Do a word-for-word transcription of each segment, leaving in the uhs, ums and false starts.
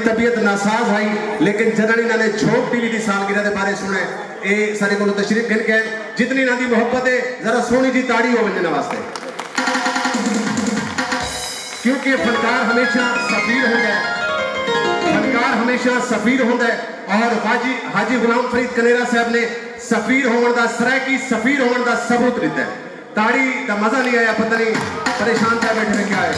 طبیعت ناساز ہئی، لیکن جݙݨ انہاں نے جھوک ٹی وی دی سالگرہ دے بارے سݨے، اے ساݙے کولوں تشریف گھن ڳئے۔ جتنی انہاں دی محبت ہے، ذرا سوہݨی جی تاڑی ہووے انہاں واسطے، کیونکہ فنکار ہمیشہ سفیر ہوندا ہے، فنکار ہمیشہ سفیر ہوندا ہے۔ اور حاجی، حاجی غلام فرید کنیرا صاحب نے سفیر ہووݨ دا، سرائیکی سفیر ہووݨ دا ثبوت ݙتا ہے۔ تاڑی دا مزہ نہیں آیا، پتہ نہیں پریشان پیا ٻیٹھے نے کیا ہے۔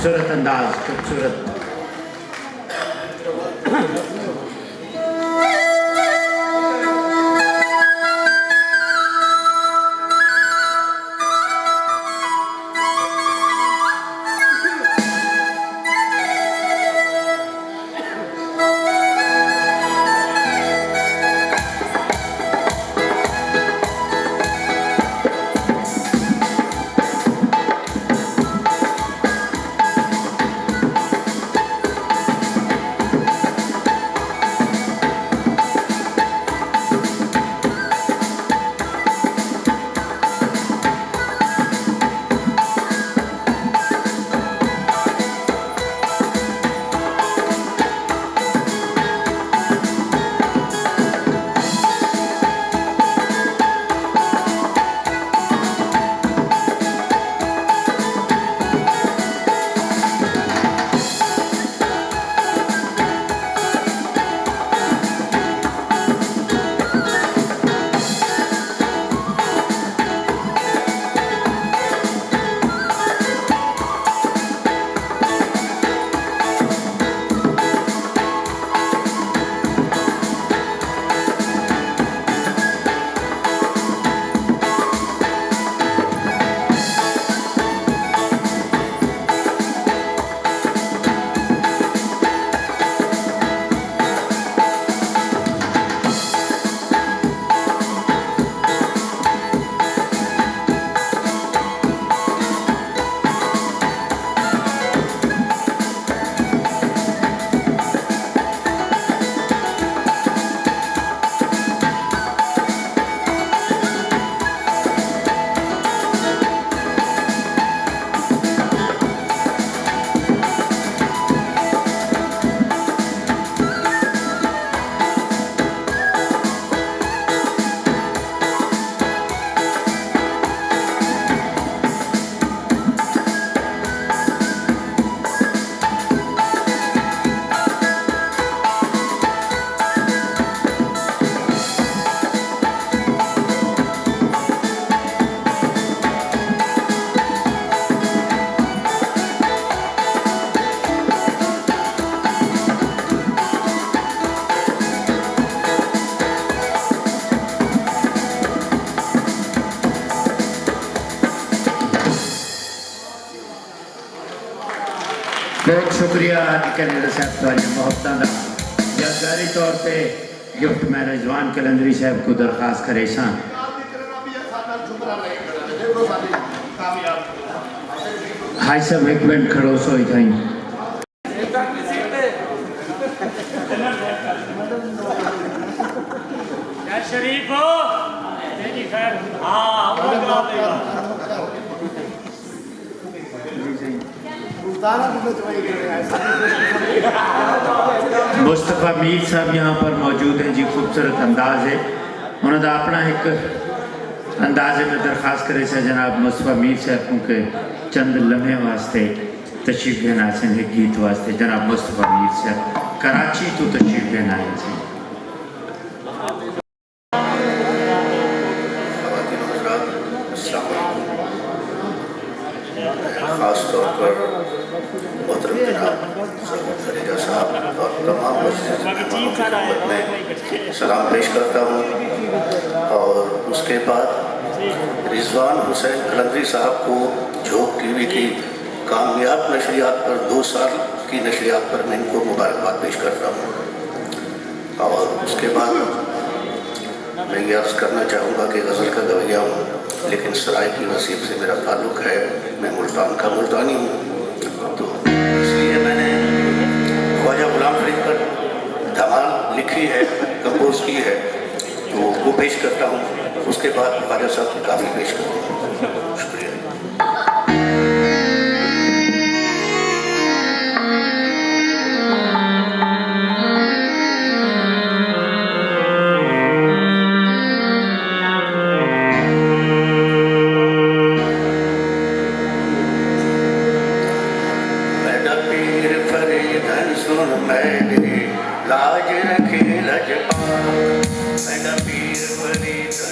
خوبصورت انداز، خوبصورت۔ بہت شکریہ آج کے میرے صاحب تہاݙیاں محبتاں دا۔ یادگاری طور تے گفٹ میں رضوان قلندری صاحب کوں درخواست کریساں۔ حاجی صاحب ہک منٹ کھڑوسو اتھائیں۔ شریف ہو؟ ہاں، مصطفی میر صاحب یہاں پر موجود ہیں جی، خوبصورت انداز ہے انہاں دا۔ اپݨا ہک انداز ہے، میں درخواست کریساں جناب مصطفی میر صاحب کوں کہ چند لمحے واسطے تشریف گھن آسن، ہک گیت واسطے جناب مصطفی میر صاحب کراچی توں تشریف گھن آئے سن۔ خواتین و حضرات، السلام علیکم۔ خاص طور پر محترم جناب ظہور خلیجہ صاحب اور تمام معزز مہمانوں کی خدمت میں سلام پیش کرتا ہوں، اور اس کے بعد رضوان حسین قلندری صاحب کو جھوک ٹی وی کی کامیاب نشریات پر، دو سال کی نشریات پر میں ان کو مبارکباد پیش کرتا ہوں۔ اور اس کے بعد میں یہ عرض کرنا چاہوں گا کہ غزل کا گویہ ہوں، لیکن سرائیکی نصیب سے میرا تعلق ہے، میں ملتان کا ملتانی ہوں، تو اس لیے میں نے خواجہ غلام فرید پر دھمال لکھی ہے، کمپوز کی ہے، تو وہ پیش کرتا ہوں، اس کے بعد خواجہ صاحب کی کافی پیش کروں گا۔ شکریہ۔ میݙا پیر فرید سݨ میݙی لاج رکھیں لڄپال، میݙا پیر فرید سݨ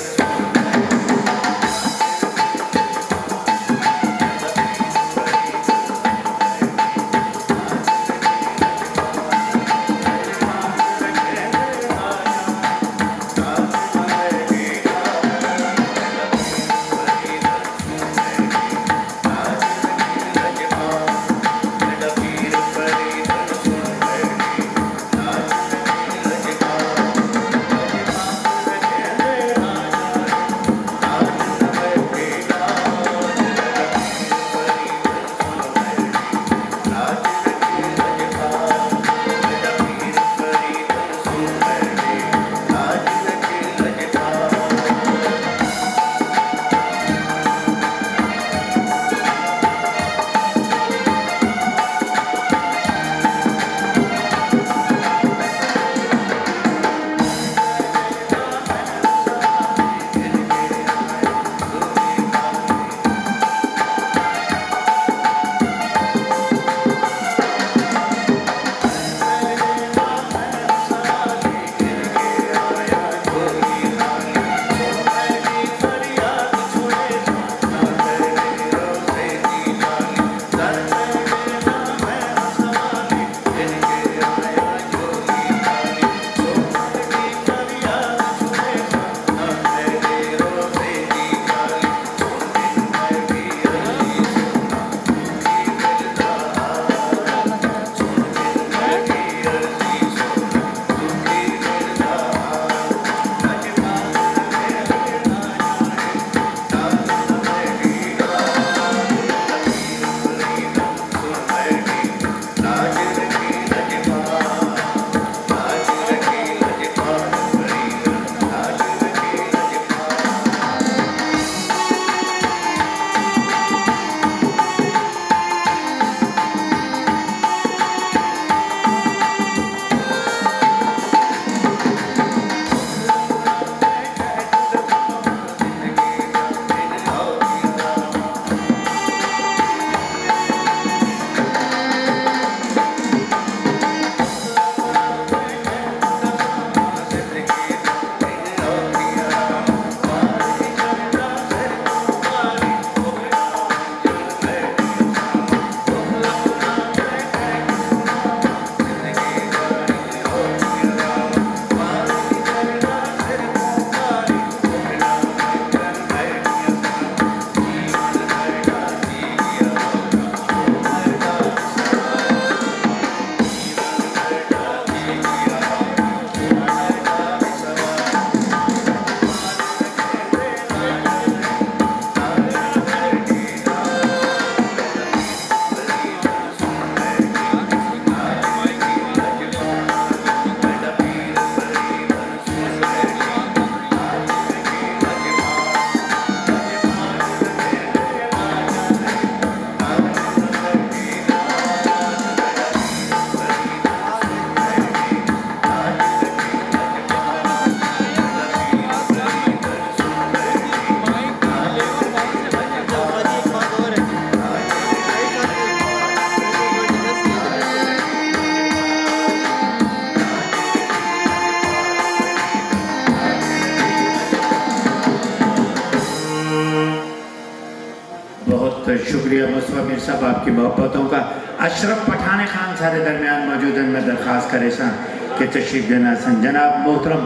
شکریہ مصطفیٰ میر صاحب آپ کی محبتوں کا۔ اشرف پٹھاݨے خان سارے درمیان موجود ہیں، میں درخواست کریساں کہ تشریف ݙیسن۔ جناب محترم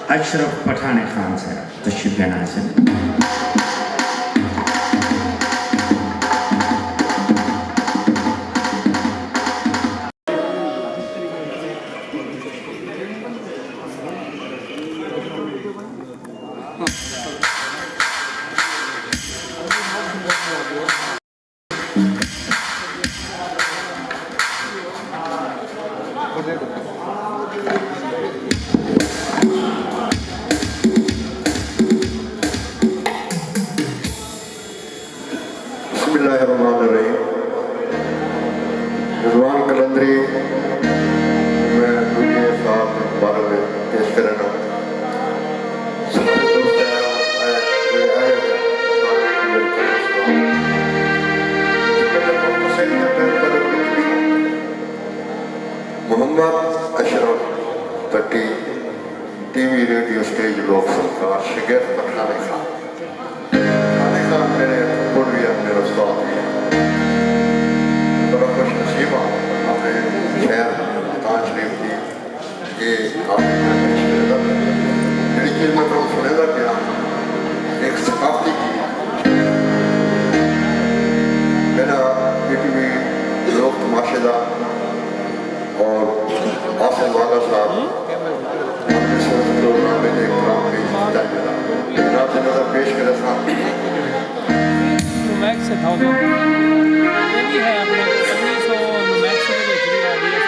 اشرف پٹھاݨے خان صاحب تشریف ݙیسن۔ بسم اللہ الرحمن الرحیم۔ رضوان قلندری، میں ݙوجھے سال دے مبارک پیش کرنا۔ سارے دوست آئے، آئے، آئے، آئے، سارے ویلکم، السلام۔ Muhammad Ashraf Bhatti, T V, radio, stage, لوک فنکار، شگرد پٹھاݨے خان۔ پٹھاݨے خان میݙے پھپھڑ وی ہن، میݙے استاد وی ہن۔ بڑا خوش نصیب ہاں اپݨے شہر ملتان شریف دی اے قابل محفل شہر دا، جیڑھی چیز میں تہاکوں سݨیندا پیاں، ہک ثقافتی گیت۔ میݙا پی ٹی وی لوک تماشے دا اور حاصل والا صاحب، ہم نے سوچ پروگرام میں ایک پروگرام پیش کیتا گیا۔ جناب جنازہ پیش کرے صاحب۔ نومیکس تھاؤزنڈ۔ یہ بھی ہے اپنے انیس سو نومیکس دے وچ بھی آ گئی ہے۔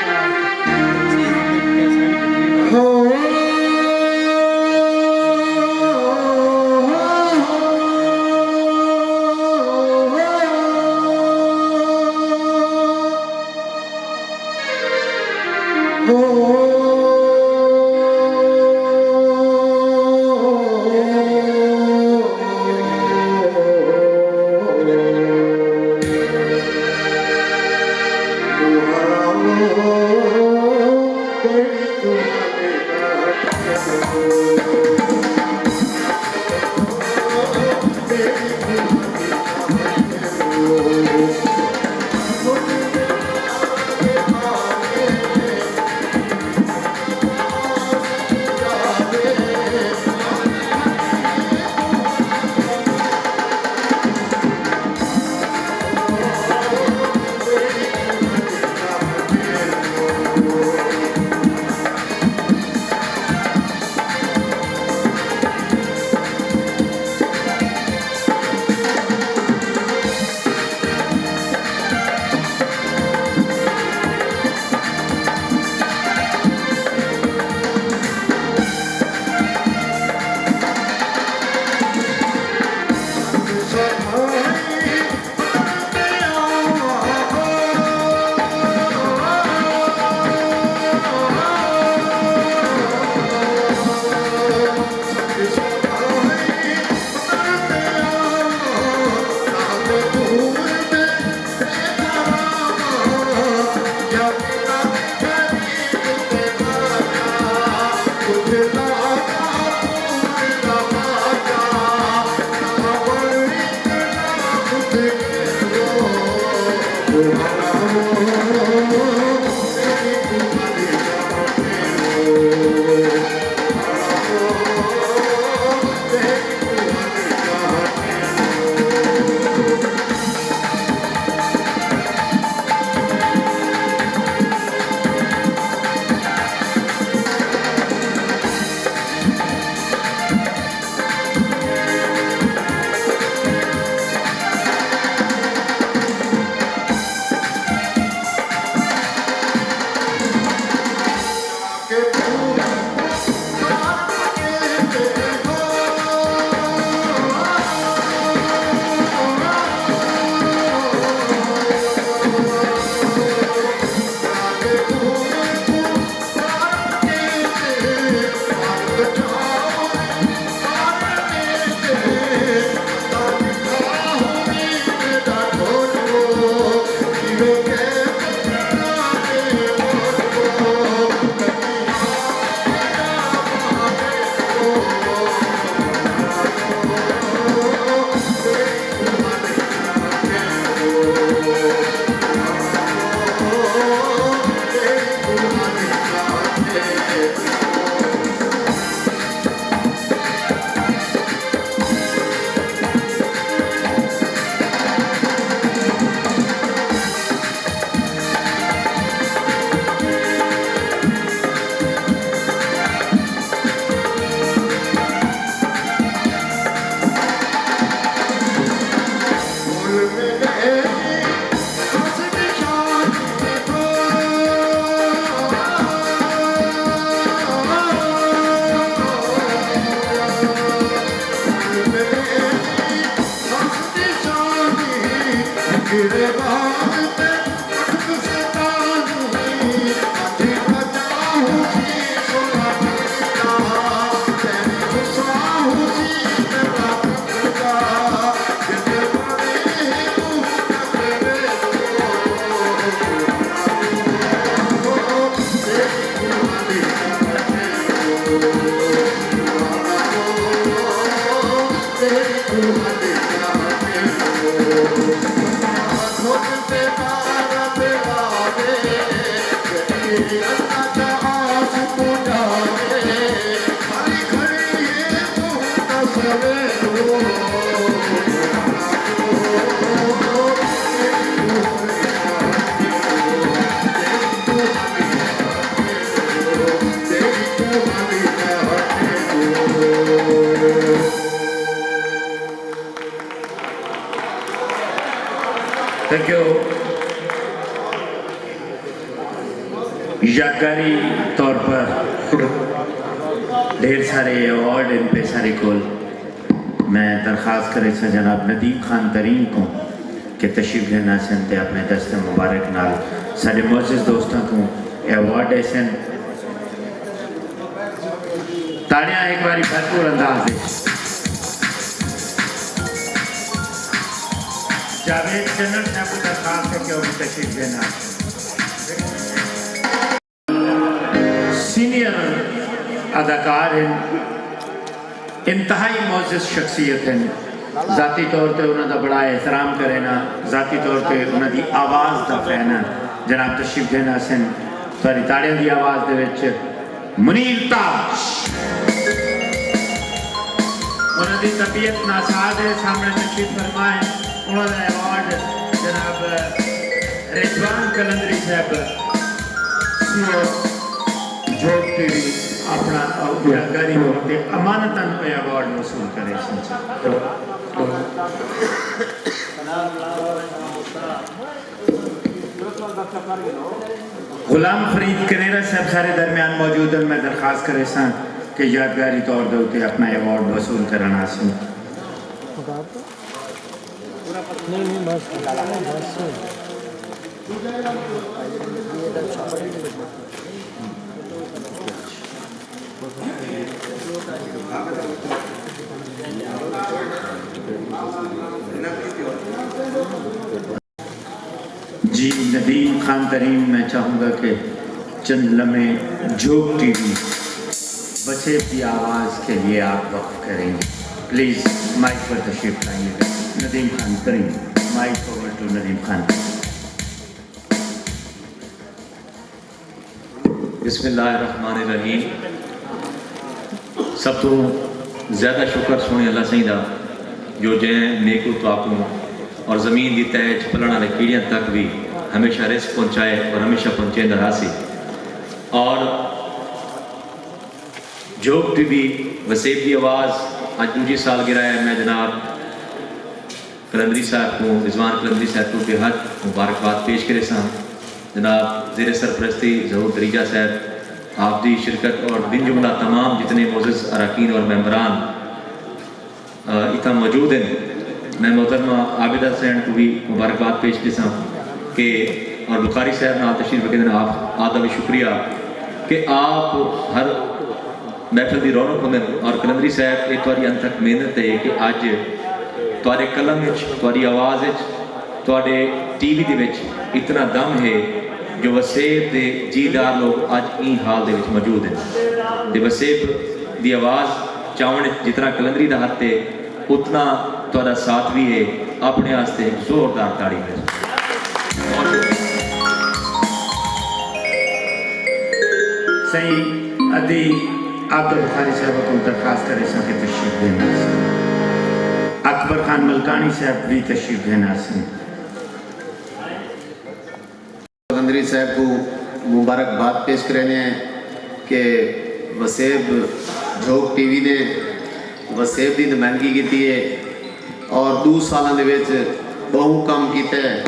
کہ یادگاری طور پر ڈھیر سارے ایوارڈ ہن پیسہ ریکول۔ میں درخواست کریساں جناب ندیم خان ترین کوں کہ تشریف گھن آسن تے اپنے دست مبارک نال ساڈے معزز دوستاں کوں ایوارڈ ڈیسن۔ تاڑیاں ہک واری بھرپور انداز وچ۔ جاوید چنڑ صاحب کوں درخواست ہے کہ او وی تشریف گھن آسن۔ سینئر اداکار ہن، انتہائی معزز شخصیت ہن۔ ذاتی طور تے انہاں دا بڑا احترام کرینا، ذاتی طور تے انہاں دی آواز دا فین ہاں۔ جناب تشریف گھن آسن، تہاڈی تاڑیاں دی آواز دے وچ منیر تاج۔ انہاں دی طبیعت ناساز ہے، سامنے تشریف فرما ہے۔ انہاں دا ایوارڈ جناب رضوان قلندری صاحب، سی او جھوک ٹی وی، اپنا یادگاری طور تے امانتاً کوئی ایوارڈ موصول کریسن۔ غلام فرید کنیرا صاحب سارے درمیان موجود ہن، میں درخواست کریساں کہ یادگاری طور دے اتے اپنا ایوارڈ وصول کرن آسن۔ نہیں، نہیں، بس، بس۔ جی ندیم خان ترین، میں چاہوں گا کہ چند لمحے جھوک ٹی وی وسیب کی آواز کے لیے آپ وقف کریں گے۔ پلیز مائیک پر تشریف لائیے گا۔ Nadeem Khan Tareen, mic over to Nadeem Khan. بسم اللہ الرحمن الرحیم۔ سب توں زیادہ شکر سوہݨے اللہ سئیں دا جو جئیں میکوں تہاکوں اور زمین دی تہہ اچ پلݨ آلے کیڑیاں تک وی ہمیشہ رزق پہنچائے اور ہمیشہ پہنچیندا رہسی۔ اور جھوک ٹی وی وسیب دی آواز اڄ ݙوجھی سالگرہ ہے۔ میں جناب قلندری صاحب کوں، رضوان قلندری صاحب کوں بے حد مبارکباد پیش کریساں۔ جناب زیر سرپرستی ظہور دریجہ صاحب، آپ دی شرکت اور من جملہ تمام جتنے معزز اراکین اور ممبران، آ، اتھاں موجود ہن۔ میں محترمہ عابدہ حسین کوں وی مبارکباد پیش کریساں کہ اور بخاری صاحب نال تشریف رکھیندن، آپ، آپ دا وی شکریہ کہ آپ ہر محفل دی رونق ہوندن۔ اور قلندری صاحب، اے تہاݙی انتھک محنت ہے کہ اڄ تہاݙے قلم اچ، تہاݙی آواز اچ، تہاݙے ٹی وی دے وچ اتنا دم ہے جو وسیب دے جیدار لوگ اڄ ایں ہال دے وچ موجود ہن۔ تے وسیب دی آواز چاوݨ اچ جتنا قلندری دا ہتھ ہے، اتنا تہاݙا ساتھ وی ہے۔ اپݨے آستے ہک زوردار تاڑی مل۔ سئیں ادی عبدالباری صاحب کوں درخواست کریساں کہ تشریف گھن آسن۔ اکبر خان ملکانی صاحب وی تشریف گھن آسن۔ قلندری صاحب کوں مبارکباد پیش کریندے ہیں کہ وسیب جھوک ٹی وی نے وسیب دی نمائندگی کیتی ہے اور ݙو سالاں دے وچ ٻہوں کم کیتا ہے۔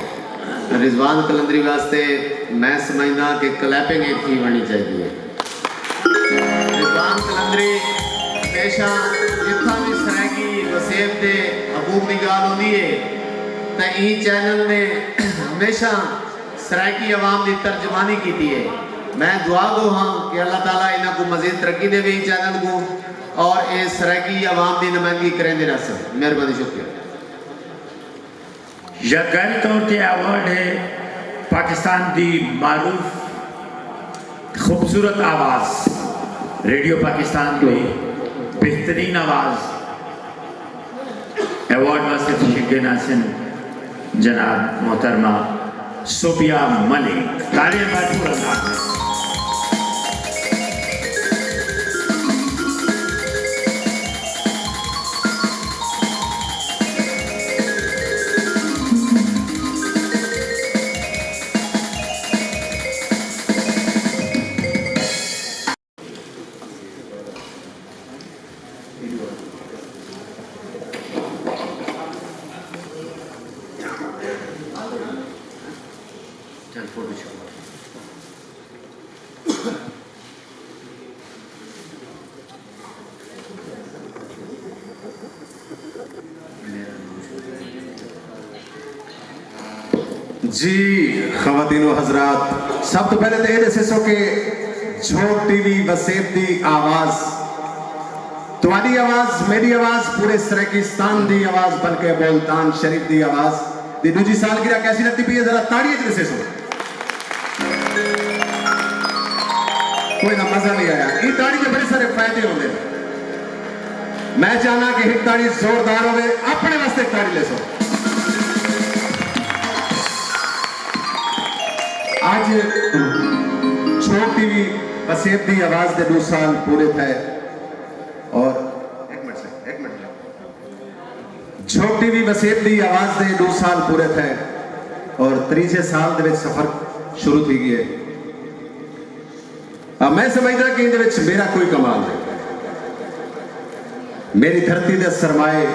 رضوان قلندری واسطے میں سمجھداں کہ کلیپنگ ہک تھی ونڄݨی چاہیدی ہے۔ رضوان قلندری ہمیشہ جتھاں وی سرائیکی وسیب دے حقوق دی ڳالھ ہوندی ہے تاں ایں چینل نے ہمیشہ سرائیکی عوام دی ترجمانی کیتی ہے۔ میں دعا گو ہاں کہ اللہ تعالیٰ انہاں کوں مزید ترقی ݙیوے ایں چینل کوں اور اے سرائیکی عوام دی نمائندگی کریندے رہسن۔ مہربانی، شکریہ۔ یادگاری طور تے ایوارڈ ہے پاکستان دی معروف خوبصورت آواز، ریڈیو پاکستان دی بہترین آواز۔ ایوارڈ واسطے تشریف گھن آسن جناب محترمہ صوبیہ ملک۔ تاڑیاں بھرپور انداز میں۔ جی، خواتین و حضرات، سب تو پہلے تو یہ دسیسو کہ جھوک ٹی وی وسیب دی آواز، تہاڈی آواز، میری آواز، پورے سرائیکستان دی آواز، بلکہ ملتان شریف دی آواز دی دوجی سالگرہ کیسی لگدی پئی ہے؟ ذرا تاڑی اچ دسیسو۔ کوئی نہ، مزہ نہیں آیا۔ ایں تاڑی دے بڑے سارے فائدے ہوندے نے۔ میں چاہنا کہ ہک تاڑی زوردار ہوے، اپنے واسطے ہک تاڑی لیسو۔ اج جھوک ٹی وی وسیب دی آواز دے ݙو سال پورے تھئے اور ہک منٹ سر، ہک منٹ۔ جھوک ٹی وی وسیب دی آواز دے ݙو سال پورے تھئے اور تریجھے سال دے وچ سفر شروع تھی ڳئے۔ آ، میں سمجھدا کہ ایندے وچ میرا کوئی کمال نہیں۔ میری دھرتی دے سرمائے،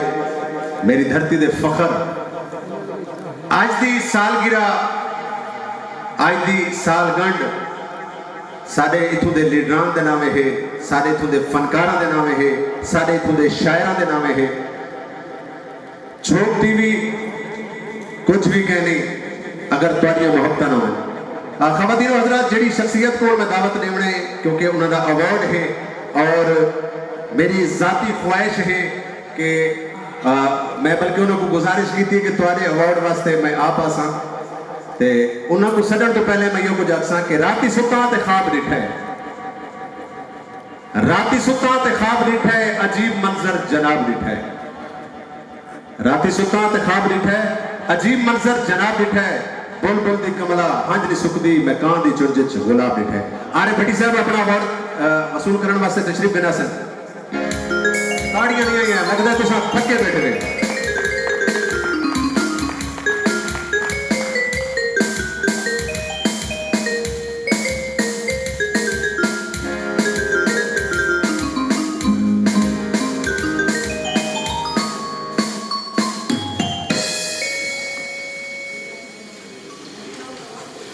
میری دھرتی دے فخر، اج دی سالگرہ، اج دی سالگنڈ ساݙے اتھوں دے لیڈران دے ناویں ہے، ساݙے اتھوں دے فنکاراں دے ناویں ہے، ساݙے اتھوں دے شاعراں دے ناویں ہے۔ جھوک ٹی وی کجھ وی کائنی اگر تہاݙیاں محبتاں نہ ہوون۔ آ، خواتین و حضرات، جیڑھی شخصیت کوں میں دعوت ݙیوݨا ہے، کیونکہ انہاں دا ایوارڈ ہے اور میری ذاتی خواہش ہے کہ، آ، میں بلکہ انہاں کوں گزارش کیتی ہے کہ تہاݙے ایوارڈ واسطے میں آپ آساں۔ تے انہاں کوں سݙݨ توں پہلے میں ایہو کجھ آکھساں کہ راتی ستاں تے خواب ݙٹھا ہے۔ راتی ستاں تے خواب ݙٹھا ہے، عجیب منظر جناب ݙٹھا ہے۔ راتی ستاں تے خواب ݙٹھا ہے، عجیب منظر جناب ݙٹھا ہے۔ بلبل دی کملا ہنج نی سکدی، میں کاں دی چنج اچ گلاب ݙٹھا ہے۔ آر اے بھٹی صاحب اپݨا ایوارڈ، آ، وصول کرݨ واسطے تشریف گھن آسن۔ تاڑیاں نہیں آئیاں، لڳدا ہے تساں تھکے بیٹھے ہوئے۔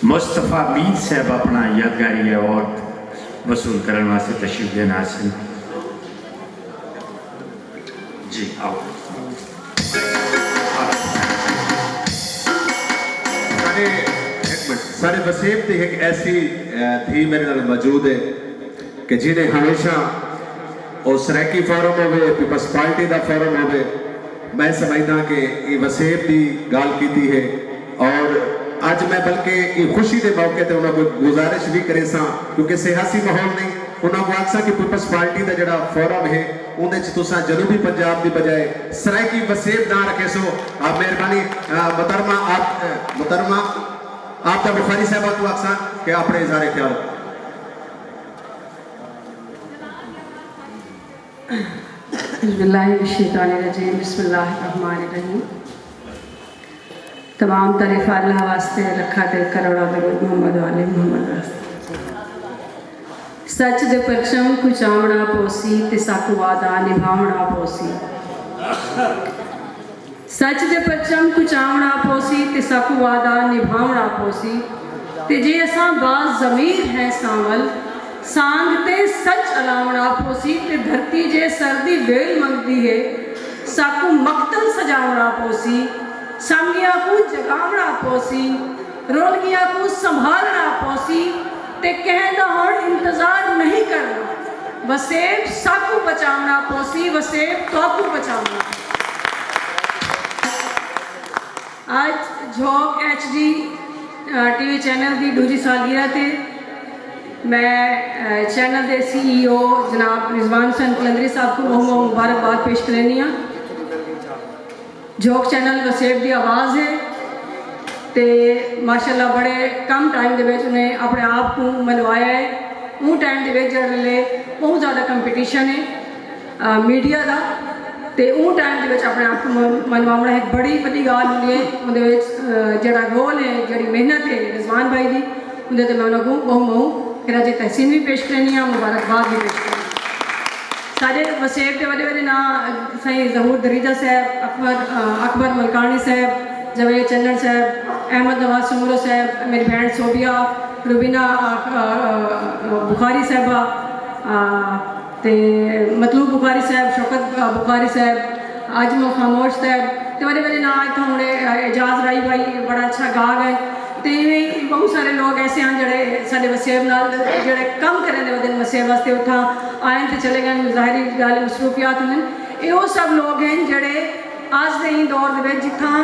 مصطفی میر صاحب اپݨا یادگاری ایوارڈ وصول کرݨ واسطے تشریف گھن آسن۔ جی، آؤ۔ ساݙے، ہک منٹ، ساݙے وسیب دی ہک ایسی، اے، دھی میݙے نال موجود ہے کہ جنہیں ہمیشہ، او سرائیکی فورم ہووے، پیپلز پارٹی دا فورم ہووے، میں سمجھداں کہ ایں وسیب دی ڳالھ کیتی ہے اور اڄ میں بلکہ ایں خوشی دے موقع تے انہاں کوں گزارش وی کریساں، کیونکہ سیاسی ماحول نہیں، انہاں کوں آکھساں کہ پیپلز پارٹی دا جیڑھا فورم ہے، اوندے اچ تساں جنوبی پنجاب دی بجائے سرائیکی وسیب ناں رکھیسو۔ آ، مہربانی، آ، محترمہ آپ، آ، محترمہ آفتاب بخاری صاحبہ کوں آکھساں کہ اپݨے اظہار خیال۔ اعوذ باللہ من الشیطان الرجیم، بسم اللہ الرحمن الرحیم۔ تمام تعریفاں اللہ واسطے، لکھاں تے کروڑاں درود محمد و آل محمد واسطے۔ سچ دے پرچم کوں چاوݨا پوسی تے ساکوں وعدہ نبھاوݨا پوسی۔ سچ دے پرچم کوں چاوݨا پوسی تے ساکوں وعدہ نبھاوݨا پوسی۔ تے جے اساں باضمیر ہیں سانول، سانگ تے سچ الاوݨا پوسی۔ تے دھرتی جے سر دی ویل منگدی ہے، ساکوں مقتل سجاوݨا پوسی۔ سامگیاں کوں جگاوݨا پوسی، رولگیاں کوں سنبھالݨا پوسی۔ تے کہیں دا ہݨ انتظار نہیں کرݨا، وسیب ساکوں بچاوݨا پوسی، وسیب تہاکوں بچاوݨا۔ اڄ جھوک ایچ ڈی، آ، ٹی وی چینل دی ݙوجھی سالگرہ تے میں، آ، چینل دے سی ای او جناب رضوان حسین قلندری صاحب کوں ٻہوں ٻہوں مبارکباد پیش کریندی ہاں۔ جھوک چینل وسیب دی آواز ہے تے ماشاءاللہ بڑے کم ٹائم دے وچ انہیں اپݨے آپ کوں منوایا ہے۔ اوں ٹائم دے وچ جیڑھے ویلے ٻہوں زیادہ کمپٹیشن ہے، آ، میڈیا دا، تے اوں ٹائم دے وچ اپݨے آپ کوں من-، منواوݨا ہک بڑی وݙی ڳالھ ہوندی ہے۔ اوندے وچ، آ، جیڑھا رول ہے، جیڑھی محنت ہے رضوان بھائی دی، اوندے تے میں انہاں کوں ٻہوں ٻہوں خراج تحسین وی پیش کریندی ہاں، مبارکباد وی پیش کریندی ہاں۔ ساݙے وسیب دے وݙے وݙے ناں سائیں ظہور دریجہ صاحب، اکبر، آ، اکبر ملکاݨی صاحب، جاوید چنݨ صاحب، احمد نواز سومرو صاحب، میری بھیݨ صوبیہ، روبینہ، آ، آ، آ، بخاری صاحبہ، آ، تے مطلوب بخاری صاحب، شوکت، آ، بخاری صاحب، عاجم خاموش صاحب، تے وݙے وݙے ناں اتھاں ہݨ اعجاز راہی بھائی بڑا اچھا ڳا ڳئے۔ تے ایویں بہت سارے لوگ ایسے ہیں جڑے ساڈے وسیب نال جڑے کم کرن دے ودن وسیب واسطے اتھاں آئن تے چلے گئے، ظاہری ڳالھ ہے مصروفیات ہن۔ اے او سب لوگ ہیں جڑے اج دے ایں دور دے وچ جتھاں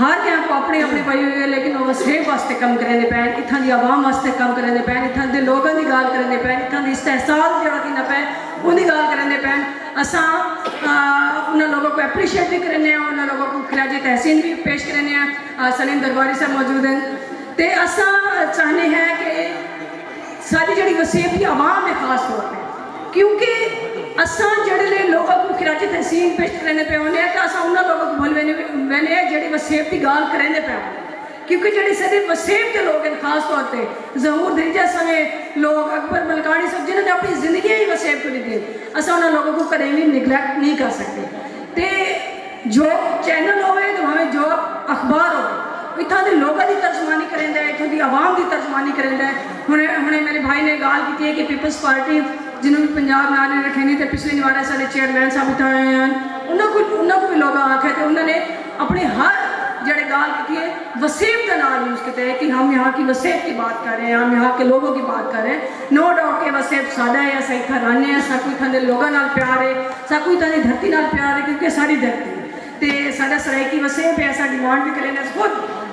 ہر کہیں کو اپنی اپنی پئی ہوئی ہے، لیکن وہ وسیب واسطے کم کرن دے پین، اتھاں دی عوام واسطے کم کرن دے پین، اتھاں دے لوگوں دی گال کرن دے پین، اتھاں دی استحصال جڑا کیندا پے ان دی گال کرن دے پین۔ اساں آ، انہاں لوگوں کو اپریشیٹ بھی کرنے ہیں، انہاں لوگوں کو خراج تحسین بھی پیش کرنے ہیں۔ آ، سلیم درباری صاحب موجود ہیں۔ تے اساں چاہنے ہیں کہ ساری جڑی وسیب دی عوام ہے خاص طور پہ، کیونکہ اساں جڑے لے لوگوں کو خراج تحسین پیش کرنے پہ ہونے ہیں، تو اساں انہاں لوگوں کو بھول وینے وینے ہیں جڑی وسیب دی گال کرنے پہ ہونے ہیں۔ کیونکہ جڑے سارے وسیب دے لوگ ہیں، خاص طور تے ظہور دھریجہ سویں لوگ، اکبر ملکانی صاحب، جنہوں نے اپنی زندگی ہی وسیب کو ڈتی، اساں انہاں لوگوں کو کدے بھی نیگلیکٹ نہیں کر سکتے۔ تے جو چینل ہوئے تو بھاویں جو اخبار ہوئے، اتھاں دے لوگاں دی ترجمانی کریندا ہے، اتھاں دی عوام دی ترجمانی کریندا ہے۔ ہنے ہنے میرے بھائی نے گال کیتی ہے کہ پیپلز پارٹی جنوبی پنجاب نال نہیں رکھینی، تے پچھلی وار سارے چیئرمین صاحب اتھاں آئے ہیں، انہاں کو انہاں کو بھی لوگاں آکھیا تے انہاں نے اپنے ہر جڑے گال کیتی ہے وسیب دا نال یوز کیتا ہے کہ ہم یہاں کی وسیب کی بات کر رہے ہیں، ہم یہاں کے لوگوں کی بات کر رہے ہیں۔ نو ڈاؤٹ کہ وسیب ساڈا ہے، اساں اتھاں رہنے ہیں، ساکو اتھاں دے لوگاں نال پیار ہے، ساکو اتھاں دی دھرتی نال پیار ہے، کیونکہ ساری دھرتی ہے۔ تے ساڈا سرائیکی وسیب ہے، اساں ڈیمانڈ بھی کریں خود،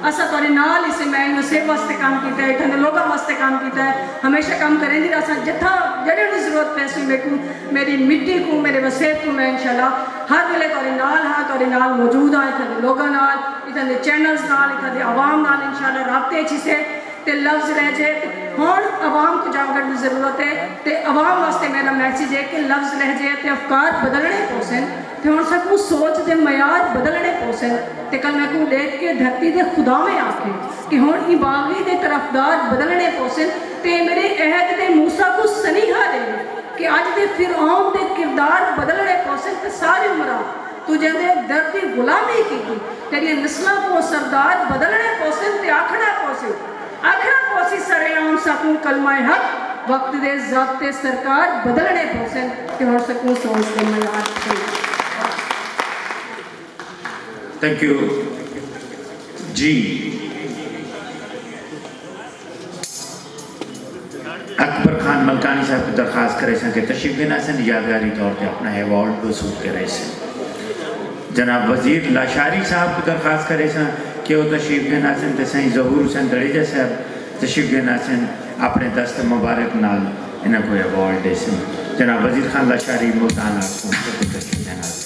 اساں تہاڈے نال اسے میں وسیب واسطے کام کیتا ہے، اتھاں دے لوگاں واسطے کام کیتا ہے، ہمیشہ کام کریں دی اساں جتھاں جڑے دی ضرورت پے سی میکوں، میری مٹی کو، میرے وسیب کو میں انشاءاللہ ہر ویلے تہاڈے نال ہاں، تہاڈے نال موجود ہاں، اتھاں دے لوگاں نال، اتھاں دے چینلز نال، اتھاں دے عوام نال انشاءاللہ رابطے اچ اسے۔ تے لفظ لہجے ہن عوام کوں جاگݨ دی ضرورت ہے تے عوام واسطے میݙا میسج ہے کہ لفظ لہجے تے افکار بدلݨے پوسن تے ہݨ ساکوں سوچ دے معیار بدلݨے پوسن تے کل میکوں ݙیکھ کے دھرتی دے خداویں آکھے کہ ہݨ ایں باغی دے طرفدار بدلݨے پوسن تے میݙے عہد دے موسیٰ کوں سنیہا ݙے کہ اڄ دے فرعون دے کردار بدلݨے پوسن تے ساری عمراں توں جیندے درد دی غلامی کیتی، تیݙیاں نسلاں کوں او سردار بدلݨے پوسن تے آکھݨا پوسی، آکھݨا پوسی سرعام ساکوں کلمہ حق، وقت دے ضابطے سرکار بدلݨے پوسن تے ہݨ ساکوں سوچ دے معیار تھئی۔ تھینک یو جی۔ اکبر خان ملکانی صاحب کوں درخواست کریساں کہ تشریف گھن آسن، یادگاری طور تے اپݨا ایوارڈ وصول کریسن۔ جناب وزیر لاشاری صاحب کوں درخواست کریساں کہ او تشریف گھن آسن تے سائیں ظہور حسین دڑیجہ صاحب تشریف گھن آسن، اپݨے دست مبارک نال انہاں کوں ایوارڈ ݙیسن۔ جناب وزیر خان لاشاری ملتان آپ کوں تشریف گھن آسن۔